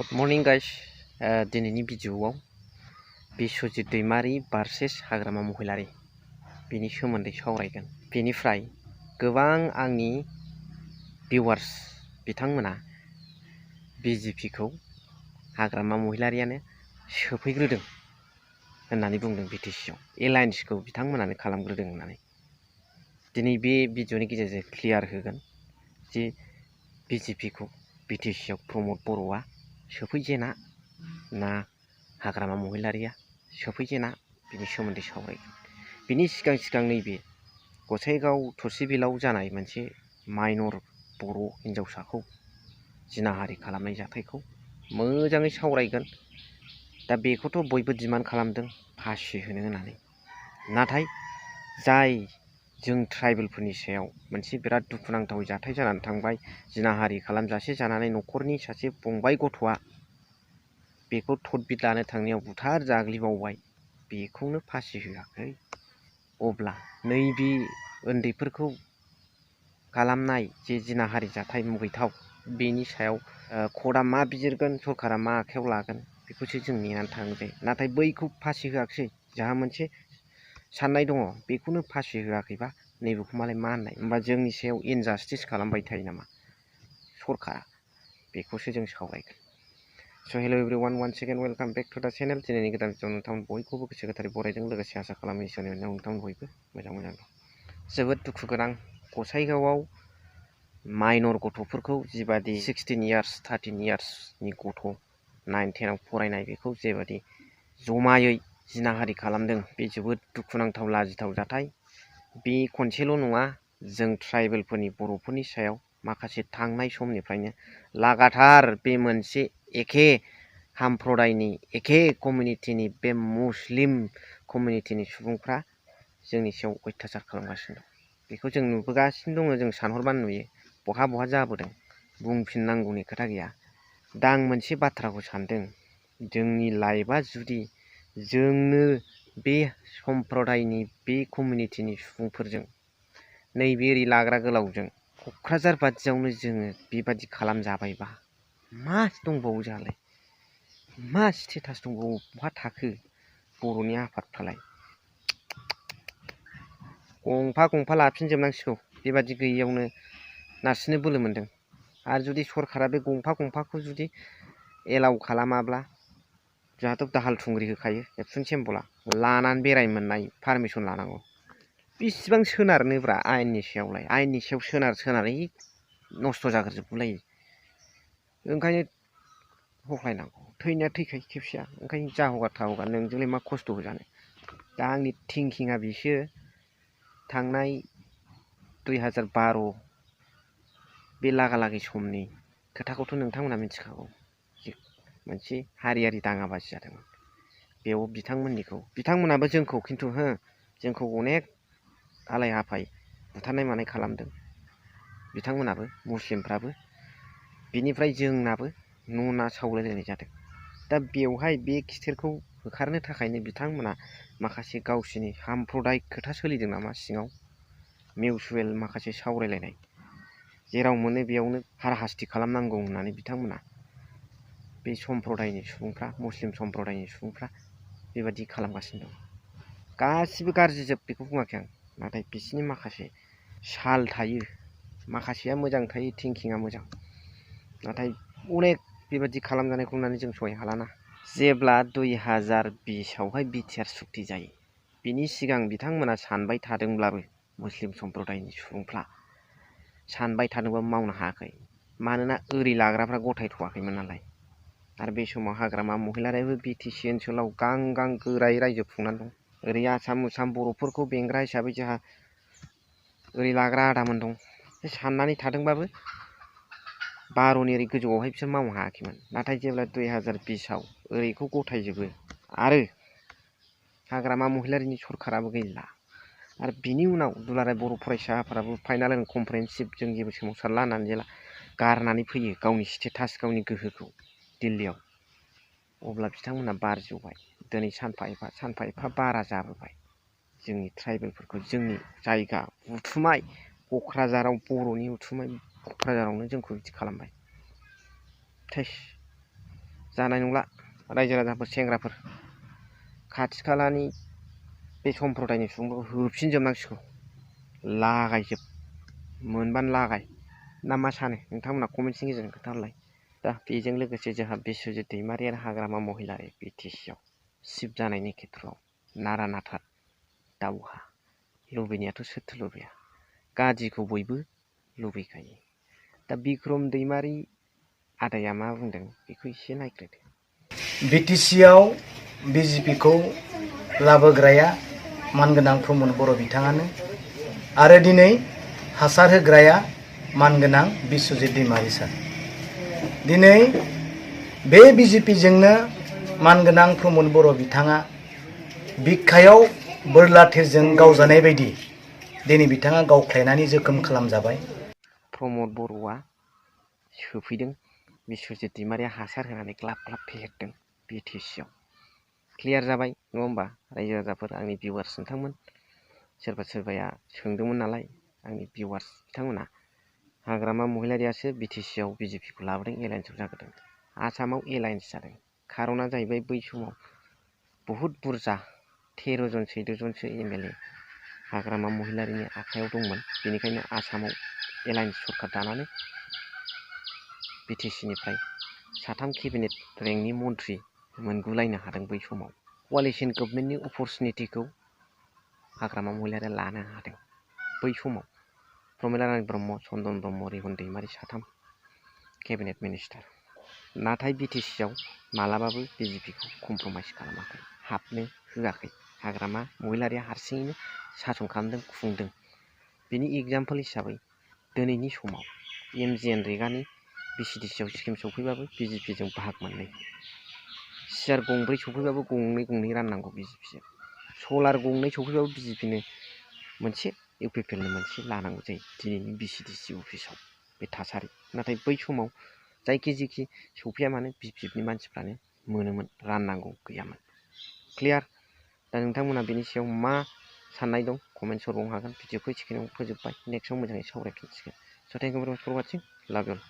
Good morning guys. दिनैनि भिडिअआव बिश्वजित दैमारि versus हाग्रामा महिलारि बेनि सोमोन्दै सावरायगोन। बेनिफ्राय गोबां आंनि भिउवार्स बिथांमोना बिजेपिखौ हाग्रामा महिलारियानो सोफैग्रोदों होननानै बुंदों। बिटिसिआव एलायन्सखौ बिथांमोनानो खालामग्रोदों होननानै। दिनै बे भिडिअनि गेजेरजों क्लियार होगोन जे बिजेपिखौ बिटिसिआव प्रमद बर'आ सोफैजेना ना हाग्रामा महिलारिया सोफैजेना बिनि सोमोन्दै सावरायगोन। बिनि सिगां नैबे गसाइगाव थुरसिबिलाव जानाय मोनसे माइनर बर' हिन्जावसाखौ जिनाहारि खालामनाय जाथायखौ मोजाङै सावरायगोन। दा बेखौथ' बयबो डिमान्ड खालामदों फासि होनो होननानै, नाथाय जाय जों ट्राइबेलफोरनि सायाव मोनसे बिराद दुखुनांथाव जाथाय जानानै थांबाय, जिनाहारि खालामजासे जानानै न'खरनि सासे फंबाय गथ'आ बेखौ थदबिद लानो थांनायाव बुथार जाग्लिबावबाय, बेखौनो फासि होआखै। अब्ला नैबे उन्दैफोरखौ खालामनाय जे जिनाहारि जाथाय मुगैथाव, बेनि सायाव कर्टआ मा बिजिरगोन, सरकारा मा आखायाव लागोन, बेखौसो जों नेनानै थानांगौ जायो। नाथाय बैखौ फासि होआखिसै, जोंहा मोनसे साननाय दङ, बेखौनो फासि होआखैबा नैबेखौ मालाय मा होननाय? होमबा जोंनि सायाव इनजास्टिस खालामबाय थायो नामा सरकारा? बेखौसो जों सावरायगोन। So' hello' everyone, one second welcome back to the channel. दिनैनि गोदान भिडिअ नोंथांमोन बयखौबो गोसो गोथारै बरायदों, लोगोसे आसा खालामो इसोरनि अननायाव नोंथांमोन बयबो मोजां दं। जोबोद दुखु गोनां, गसाइगावआव माइनर गथ'फोरखौ जिबादि 16 इयार्स 13 इयार्सनि गथ' 9, 10आव फरायनाय, बेखौ जेबादि जमायै जिनाहारि खालामदों, बे जोबोद दुखुनांथाव लाजिथाव जाथाय। बे खनसेल' नङा, जों ट्राइबेलफोरनि बर'फोरनि सायाव माखासे थांनाय समनिफ्रायनो लागातार बे मोनसे एखे हाम्प्रदायनि एखे कमिउनिटिनि बे मुस्लिम कमिउनिटिनि सुबुंफ्रा जोंनि सायाव अयथासार खालामगासिनो दं। बेखौ जों नुबोगासिनो दङ, जों सानहरबानो नुयो बहा जाबोदों, बुंफिननांगौनि खोथा गैया। दा आं मोनसे बाथ्राखौ सानदों, जोंनि लाइफआ जुदि जोंनो बे सम्प्रदायनि बे कमिउनिटिनि सुबुंफोरजों नैबे एरि लाग्रा गोलावजों क'क्राझार बादियावनो जोङो बेबादि खालामजाबायबा, मा दंबावो जोंहालाय? मा स्टेटास दंबावो? बहा थाखो बर'नि आफादफ्रालाय? गंफा लाफिनजोबनांसिगौ। बेबादि गैयियावनो नारसिननो बोलो मोन्दों। आरो जुदि सरकारा बे गंफाखौ जुदि एलाउ खालामाब्ला, जोंहाथ' दाहाल थुंग्रि होखायो एबसुन सिम्बला, लानानै बेरायनो मोननाय पारमिसन लानांगौ। बेसिबां सोनारनोब्रा आयेननि सायावलाय? आयेननि सायाव सोनारै नस्थ' जाग्रोजोबलायो। ओंखायनो हख्लायनांगौ। थैनाया थैखायो खेबसेया, ओंखायनो जा हगार था हगार, नोंजोंलाय मा खस्थ' होजानो। दा आंनि थिंकिंआ बेसो, थांनाय 2012 बे लागालागि समनि खोथाखौथ' नोंथांमोना मिथिखागौ। मोनसे हारियारि दाङाबाजि जादोंमोन। बेयाव बिथांमोनाबो जोंखौ खिन्थु जोंखौ अनेक आलाय हाफाय बुथारनाय मानाय खालामदों। बिथांमोनाबो मुस्लिमफ्राबो, बिनिफ्राय जोंनाबो न'ना सावलायलायनाय जादों। दा बेवहाय बे खिथेरखौ होखारनो थाखायनो बिथांमोना माखासे गावसिनि हाम्प्रदायिक खोथा सोलिदों नामा सिङाव, मिउचुवेल माखासे सावरायलायनाय, जेराव मोनो बेयावनो हाराहास्ति खालामनांगौ होननानै बिथांमोना बे सम्प्रदायनि सुबुंफ्रा, मुस्लिम सम्प्रदायनि सुबुंफ्रा बेबादि खालामगासिनो दं। गासिबो गाज्रि जोब बेखौ बुङाखै आं, नाथाय बिसिनि माखासे साल थायो, माखासेया मोजां थायो, थिंकिंआ मोजां, नाथाय अनेक बेबादि खालामजानायखौ नुनानै जों सहाय हालाना। जेब्ला 2020आवहाय बिटिआर सुक्ति जायो, बिनि सिगां बिथांमोना सानबाय थादोंब्लाबो, मुस्लिम सम्प्रदायनि सुबुंफ्रा सानबाय थादोंब्लाबो मावनो हायाखै। मानोना ओरै लाग्राफ्रा गथायथ'वाखैमोन नालाय। आरो बे समाव हाग्रामा महिलारियाबो बिटिसि ओनसोलाव गां गोरायै रायजो खुंनानै दं। ओरै आसाम बर'फोरखौ बेंग्रा हिसाबै जोंहा ओरै लाग्रा आदामोन दं। साननानै थादोंबाबो 12नि ओरै गोजौआवहाय बिसोर मावनो हायाखैमोन। नाथाय जेब्ला 2020आव ओरैखौ गथायजोबो, आरो हाग्रामा महिलारिनि सरकाराबो गैला, आरो बिनि उनाव दुलाराय बर' फरायसा आफादाबो फाइनाल एन्ड कमप्रेहेनसिभ जों जेबो सोमावसारला होननानै जेला गारनानै फैयो गावनि स्टेटास, गावनि गोहोखौ दिल्लीयाव, अब्ला बिथांमोना बारज'बाय। दिनै सानफा एफा बारा जाबोबाय। जोंनि ट्राइबेलफोरखौ जोंनि जायगा उथुमाय, क'क्राझाराव बर'नि उथुमाय, क'क्राझारावनो जोंखौ बिदि खालामबाय। जानाय नंला रायजो राजाफोर सेंग्राफोर खाथि खालानि बे सम्प्रदायनि सुबुंफोरखौ होफिनजोबनांसिगौ लागायजोब मोनबानो लागाय ना मा सानो नोंथांमोना कमेन्टनि गेजेरजों खोन्थाहरलाय। दा बेजों लोगोसे जोंहा बिस्वजित दैमारि आरो हाग्रामा महिलारि बिटिसिआव सिफ जानायनि खेथ्रआव नारा नाथा दावहा लुबैनायाथ' सोरथो लुबैया गादिखौ बयबो लुबैखायो। दा बिक्रम दैमारि आदाया मा बुंदों बेखौ एसे नायग्रोदो। बिटिसिआव बिजेपिखौ लाबोग्राया मानगोनां प्रमद बर' बिथाङानो आरो दिनै हासार होग्राया मानगोनां बिस्वजित दैमारि सार। दिनै बे बिजेपिजोंनो मानगोनां प्रमद बर' बिथाङा बिखायाव बोरला थिरजों गावजानाय बायदि दिनै बिथाङा गावख्लायनानै जोखोम खालामजाबाय। प्रमद बर'आ सोफैदों बिस्वजित दैमारिया हासार होनानै ग्लाब ग्लाब फेहेरदों बिटिसिआव क्लियार जाबाय नङा होमबा रायजो राजाफोर आंनि भिउवार्स नोंथांमोन सोरबा सोरबाया सोंदोंमोन नालाय आंनि भिउवार्स बिथांमोना हाग्रामा महिलारियासो बिटिसिआव बिजेपिखौ लाबोदों एलायन्सआव जागोरदों आसामाव एलायन्स जादों खार'ना जाहैबाय बै समाव बहुद बुरजा 13 जन 14 जनसो एमएलए हाग्रामा महिलारिनि आखायाव दंमोन बेनिखायनो आसामाव एलायन्स सरखार दानानै बिटिसिनिफ्राय 3 केबिनेट रेंकनि मन्थ्रि मोनगुलायनो हादों बै समाव क'आलिसन गभर्नमेन्टनि अपरचुनिटिखौ हाग्रामा महिलारिया लानो हादों बै समाव प्रमिला रानी ब्रह्म चन्दन ब्रह्म रिहन दैमारि 3 केबिनेट मिनिस्टार नाथाय बिटिसिआव मालाबाबो बिजेपिखौ कमप्रमाइस खालामाखै हाबनो होआखै हाग्रामा महिलारिया हारसिङैनो सासन खालामदों खुंदों बेनि एग्जाम्पल हिसाबै दिनैनि समाव एमजिएन रेगानि बिसिडिसिआव स्किम सफैबाबो बिजेपिजों बाहाग मोननै सियार गंब्रै सफैबाबो गंनै राननांगौ बिजेपिजों सलार गंनै सफैबाबो बिजेपिनो मोनसे इउपिपिएलनो मोनसे लानांगौ जायो दिनैनि बिसिडिसि अफिसाव बे थासारि नाथाय बै समाव जायखि जिखि सफैया मानो बिजेपिनि मानसिफ्रानो मोनोमोन राननांगौ गैयामोन क्लियार। दा नोंथांमोना बेनि सायाव मा साननाय दं कमेन्ट हरबावनो हागोन भिडिअखौ एसेखिनियाव फोजोबबाय नेक्स्टआव मोजाङै सावरायफिनसिगोन स' थेंक इउ भेरि माच फर वाचिं लाभ इउ अल।